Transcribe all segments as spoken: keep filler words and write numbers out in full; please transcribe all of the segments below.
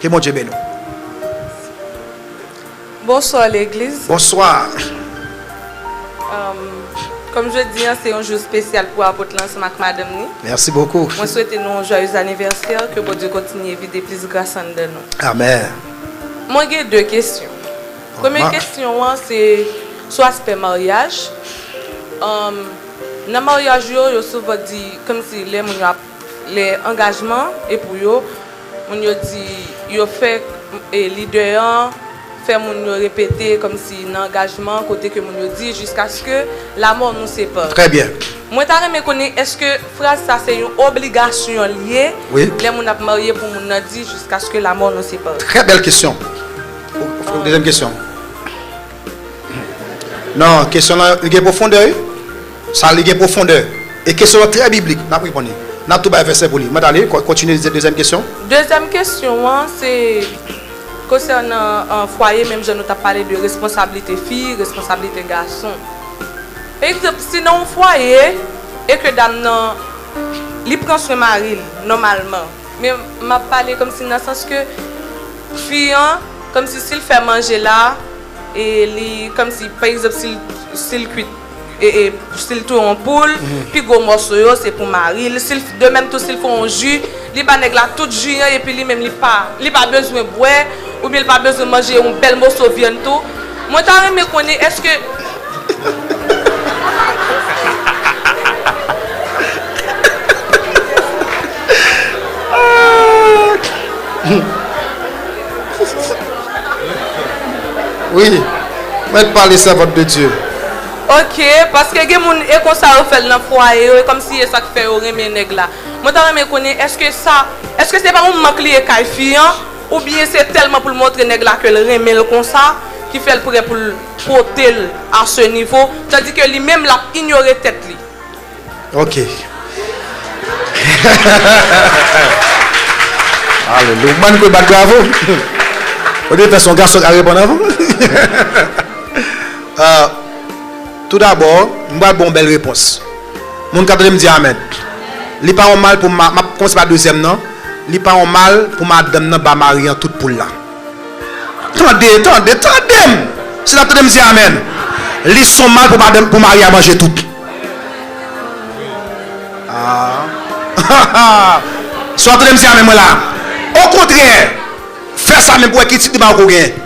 Ke Bondye beni w. Bonswa legliz. Bonswa. Kòm jodi an se yon jou espesyal pou apot lan ansanm ak madanm ni. Merci beaucoup. Mwen swete nou yon joyeux anniversaire, ke Bondye kontinye vide plis gras anndan nou. Amen. Mwen gen de kesyon. Premye kesyon an se sou aspè maryaj. Nan maryaj yo, yo souvan di kòmsi lè moun yo ap lè angajman e pou yo, moun yo di yo fè lidè an fè moun yo repete kòmsi nan angajman kote ke moun yo di jiskaske lamò nou separe. Très bien. Mwen ta renmen konnen èske fraz sa se yon obligasyon li ye lè moun ap marye pou moun nan di jiskaske lamò nou separe. Très belle question. Dezyèm kesyon. Non, kesyon lan li gen pwofondè wi. Sa li gen pwofondè. E kesyon lan trè biblik, n ap reponn li. N ap tou bay vèsè pou li. Mwen ale, kontinye dezyèm kesyon. Dezyèm kesyon an se konsènan fwaye, menm jan nou t ap pale de responsablite fi, responsablite gason. Pa egzanp, si nan yon fwaye e ke dam nan li pran swen mari l nòmalman, men m ap pale kòmsi nan sans ke fi an kòmsi si l fè manje la e li kòmsi pa egzanp si l si l kwit e e si l touye yon poul, pi gwo mòso yo se pou mari l. Si l de menm tou si l fè yon ji, li ba nèg la tout ji an epi li menm li pa li pa bezwen bwè oubyen li pa bezwen manje yon bèl moso vyann tou. Mwen ta renmen konnen èske Wi. Mèt pale sèvant de Dye. Ok, paske gen moun e konsa yo fè l nan fwaye yo, e kòmsi e sa k fè yo renmen nèg la. Mwen ta renmen konnen èske sa, èske se pa yon mank li ye kay fi an, oubyen se tèlman pou l montre nèg la ke l renmen l konsa ki fè l prè pou l pote l a se nivo, tandike li menm l ap inyore tèt li. Ok. Alelouya. Ou ban kwe bat bravo. Ou te fè se yon gason ka reponn avan. Toudabò, m pral ba w yon bèl repons. Moun k ap tande m di amèn. Li pa yon mal pou ma, m ap kòmanse pa dezyèm nan. Li pa yon mal pou madanm nan ba mari an tout poul la. Tande, tande, tande m! Si n ap tande m di amèn. Li se yon mal pou madanm, pou mari a manje tout. Si w ap tande m di amèn mwen la. Okontrè, fè sa menm pou w wè ki tip de mari w gen.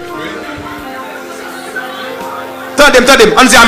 Tande m, tande m, ann di amèn.